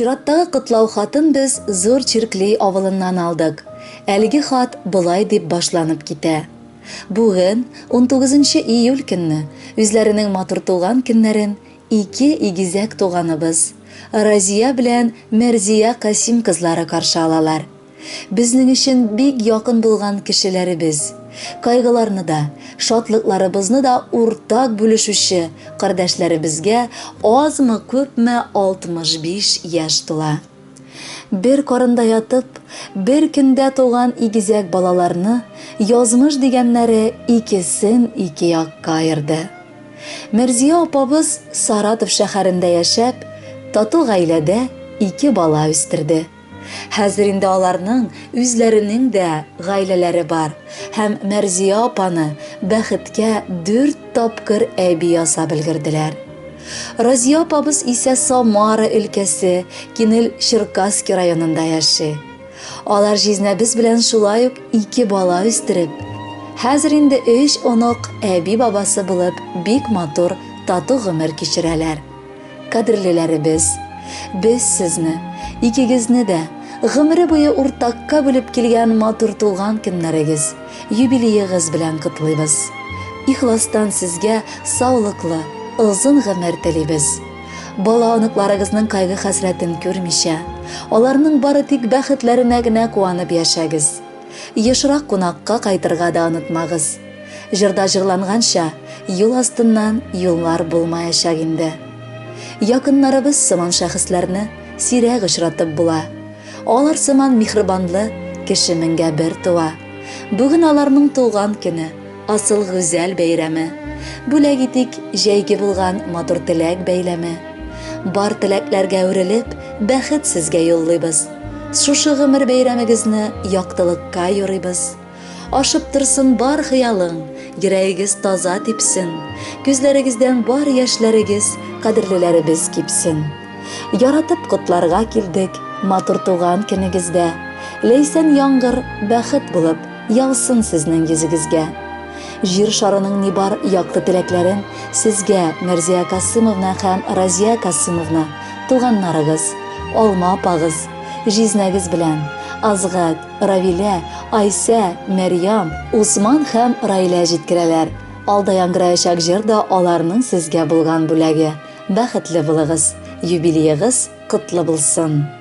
Чираттагы котлау хатын без Зур Чиркли авылыннан алдык. Әлеге хат болай дип башланып китә. Бүген, 19 июль көнне, үзләренең матур туган көннәрен ике игезәк туганыбыз, Разия белән Мәрзия Касим кызлары каршы алалар. Безнең өчен бик якын булган кешеләребез, кайгыларны да, шатлыкларыбызны да уртак бүлешүче кардәшләребезгә азмы-күпме 65 яшь тула. Бер карында ятып, бер көндә туган игезәк балаларны язмыш дигәннәре икесен ике якка аерды. Мәрзия апабыз Саратов шәһәрендә яшәп, тату гаиләдә ике бала үстерде. Хәзер инде аларның үзләренең дә гаиләләре бар һәм Мәрзия апаны бәхеткә дүрт тапкыр әби ясап өлгерделәр. Разия апабыз исә Самара өлкәсе Кинель Черкасский районында яши. Алар җизнәбез белән шулай ук ике бала үстереп, хәзер инде өч онык әби-бабасы булып бик матур, тату гомер кичерәләр. Кадерлеләребез, без сезне, икегезне дә, гомере буе уртакка бүлеп килгән матур туган көннәрегез, юбилеегыз белән котлыйбыз. Ихластан сезгә саулыклы, озын гомер телибез. Бала-оныкларыгызның кайгы-хәсрәтен күрмичә, аларның бары тик бәхетләренә генә куанып яшәгез. Ешрак кунакка кайтырга да онытмагыз. Җырда җырланганча, юл астыннан юллар булмаячак инде. Якыннарыбыз сыман шәхесләрне сирәк очратып була. Алар сыман миһербанлы кеше меңгә бер туа. Бүген аларның туган көне, асыл гүзәл бәйрәме. Бүләк итик җәйге булган матур теләк бәйләме. Бар теләкләргә үрелеп, бәхет сезгә юллыйбыз. Шушы гомер бәйрәмегезне яктылыкка юрыйбыз. Ашып торсын бар хыялың, йөрәгегез таза типсен, күзләрегездән бар яшьләрегез, кадерлеләребез кипсен. Яратып котларга килдек, матур туган көнегездә. Ләйсән яңгыр, бәхет булып, яусын сезнең йөзегезгә. Җир шарының нибар якты теләкләрен сезгә, Мәрзия Касымовна һәм Разия Касымовна, туганнарыгыз, Алма апагыз, җизнәгез белән, Азгать, Равилә, Айсә, Мәрьям, Усман һәм Раилә җиткерәләр. Алда яңгыраячак җыр да аларның сезгә булган бүләге. Бәхетле булыгыз, юбилеегыз котлы булсын!